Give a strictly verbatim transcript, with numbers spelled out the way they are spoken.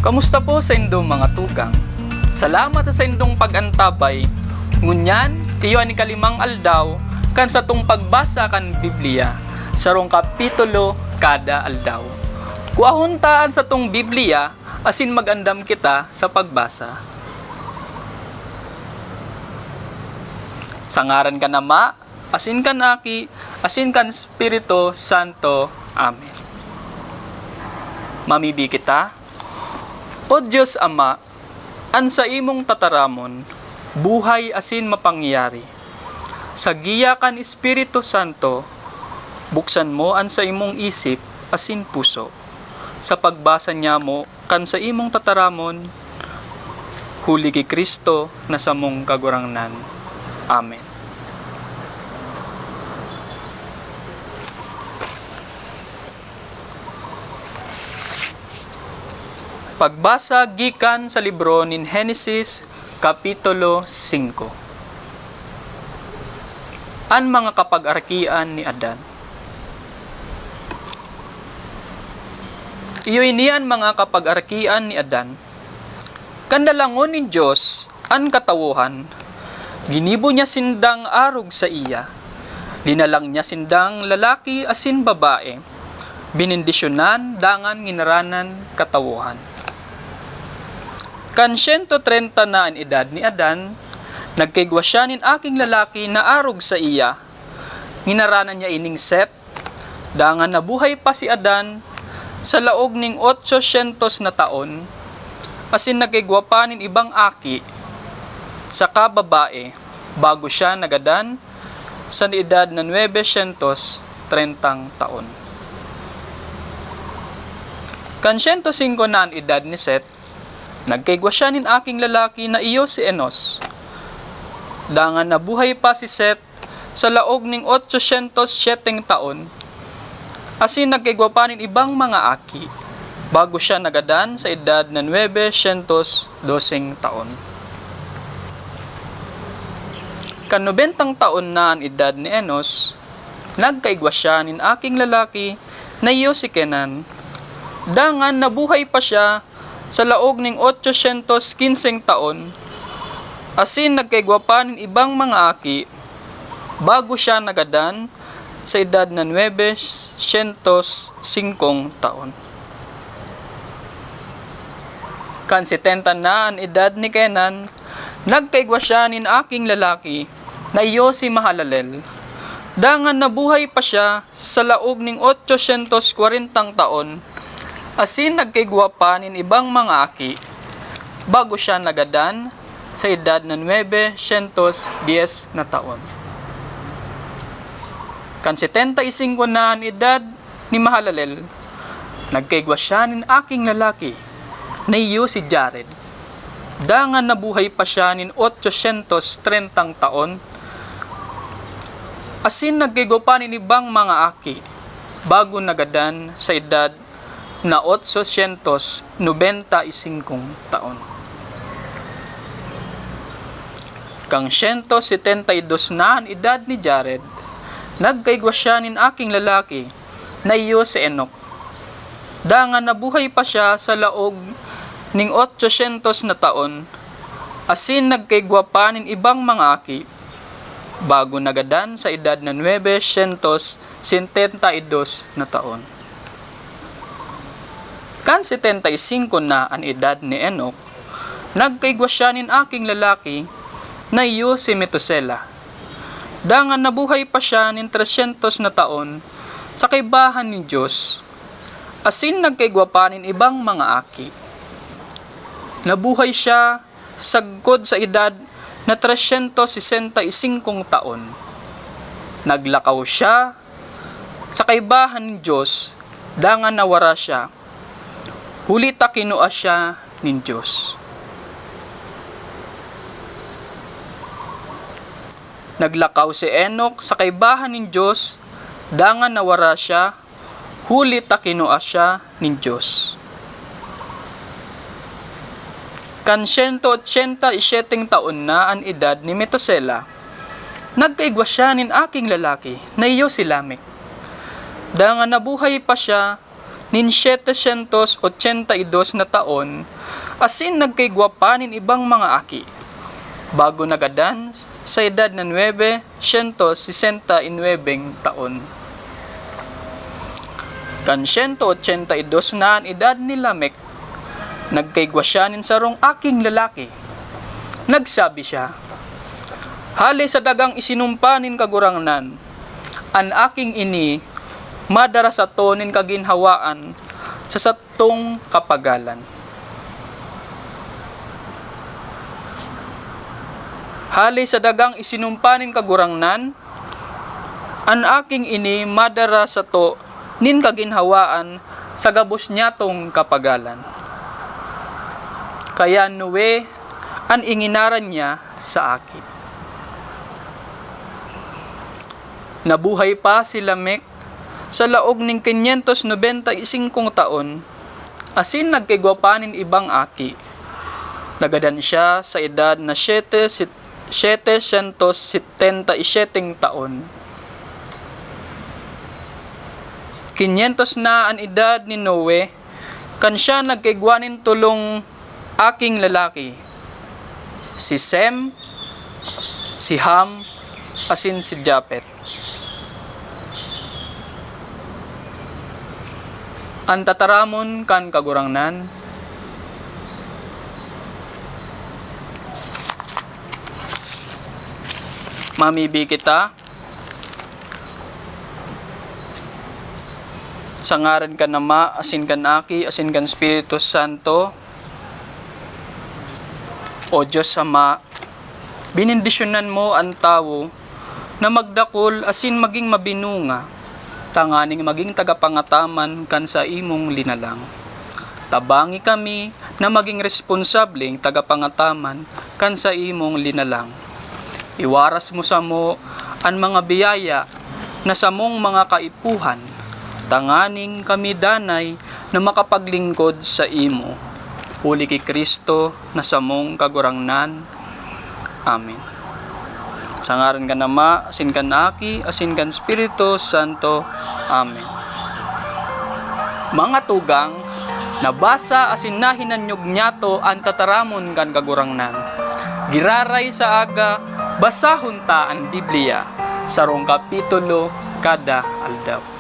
Kamusta po sa indong mga tugang? Salamat sa indong pag-antabay. Ngunyan, iyo an ikalimang aldaw kan satong pagbasa kan Biblia, sarong kapitulo kada aldaw. Kuahon ta an satong Biblia asin mag-andam kita sa pagbasa. Sa ngaran kan Ama, asin kan Aki, asin kan Espiritu Santo. Amen. Mamibi kita. O Dios Ama, an saimong tataramon, buhay asin mapangyari. Sa giya kan Espiritu Santo, buksan mo an saimong isip asin puso, sa pagbasa nyamo kan saimong tataramon, huli ki Cristo na samong Kagurangnan. Amen. Pagbasa gikan sa libro nin Henesis, Kapitulo singko. An mga kapag-arkian ni Adan. Iyo ini an mga kapag-arkian ni Adan. Kan dalangon nin Dios an katawohan, ginibo niya sindang arog saiya. Linalang niya sindang lalaki asin babae, benendisyonan dangan nginaranan katawohan. Kan siyento trenta na an edad ni Adan, nagkaigwa siya nin aking lalaki na arog saiya. Nginaranan niya ining Set. Dangan nabuhay pa si Adan sa laog nin otso syentos na taon, asin nagkaigwa pa nin ibang aki saka babae, bago siya nagadan sa edad na nuebe syentos trentang taon. Kan siyento singko na an edad ni Set, nagkaigwa siya nin aking lalaki na iyo si Enos. Dangan nabuhay pa si Set sa laog nin otso syentos syeteng taon, asin nagkaigwa pa nin ibang mga aki, bago siya nagadan sa edad na nuebe syentos doseng taon. Kan nobentang taon na an edad ni Enos, nagkaigwa siya nin aking lalaki na iyo si Kenan. Dangan nabuhay pa siya sa laog nin otso syentos kinseng taon, asin nagkaigwa pa nin ibang mga aki, bago siya nagadan sa edad na nuebe syentos singkong taon. Kan setenta na an edad ni Kenan, nagkaigwa siya nin aking lalaki, na iyo si Mahalalel. Dangan nabuhay pa siya sa laog nin otso syentos kwarentang taon, asin nagkaigwa pa nin ibang mga aki, bago siya nagadan sa edad na nuebe syentos dyes na taon. Kan setenta y singko na an edad ni Mahalalel, nagkaigwa siya nin aking lalaki, na iyo si Jared. Dangan nabuhay pa siya nin otso syentos trentang taon, asin nagkaigwa pa nin ibang mga aki, bago nagadan sa edad na otso syentos nobenta y singkong taon. Kan syentos setenta y dos na an edad ni Jared, nagkaigwa siya nin aking lalaki, na iyo si Enoc. Dangan nabuhay pa siya sa laog nin otso syentos na taon, asin nagkaigwa pa nin ibang mga aki, bago nagadan sa edad na nuebe syentos setenta y dos na taon. Kan setenta y singko na an edad ni Enoc, nagkaigwa siya nin aking lalaki, na iyo si Metusela. Dangan nabuhay pa siya nin tres syentos na taon sa kaibahan nin Dios, asin nagkaigwa pa nin ibang mga aki. Nabuhay siya sagkod sa edad na tres syentos sesenta y singkong taon. Naglakaw siya sa kaibahan nin Dios, dangan nawara siya, huli ta kinua siya nin Dios. Naglakaw si Enoc sa kaibahan nin Dios, dangan nawara siya, huli ta kinua siya nin Dios. Kan siyento otsenta y siyete taon na an edad ni Metusela, nagkaigwa siya nin aking lalaki, na iyo si Lamec. Dangan nabuhay pa siya nin setecientos ochenta y dos na taon, asin nagkaigwa pa nin ibang mga aki, bago nagadan sa edad na nuebe sientos sesenta y nuebeng taon. Kan siento ochenta y dos na an edad ni Lamec, nagkaigwa siya nin sarong aking lalaki. Nagsabi siya, "Hale sa dagang isinumpa nin Kagurangnan, an aking ini madara sato nin kaginhawaan sa satong kapagalan." Hale sa dagang isinumpa nin Kagurangnan, an aking ini madara sato nin kaginhawaan sa gabos niyatong kapagalan. Kaya Noe an inginaran niya sa aki. Nabuhay pa si Lamec sa laog nin quinientos noventa y cinco taon, asin nagkaigwa pa nin ibang aki. Nagadan siya sa edad na siete, sit-, siete sientos setenta y siete taon. Quinientos na an edad ni Noe, kan siya nagkaigwa nin tolong aking lalaki, si Sem, si Ham, asin si Japet. An tataramon kan Kagurangnan. Mamibi kita sa ngaran kan Ama, asin kan Aki, asin kan Espiritu Santo. O Dios Ama, benendisyonan mo an tawo na magdakul asin magin mabinunga, tanganing magin tagapangataman kan saimong linalang. Tabangi kami na magin responsableng tagapangataman kan saimong linalang. Iwaras mo samo an mga biyaya na samong mga kaipuhan, tanganing kami danay na makapaglingkod saimo. Huli ki Cristo na samong Kagurangnan. Amen. Sa ngaran kan Ama, asin kan Aki, asin kan Espiritu Santo. Amen. Mga tugang, nabasa asin nahinanyog niyato an tataramon kan Kagurangnan. Giraray sa aga, basahon ta an Biblia, sarong kapitulo kada aldaw.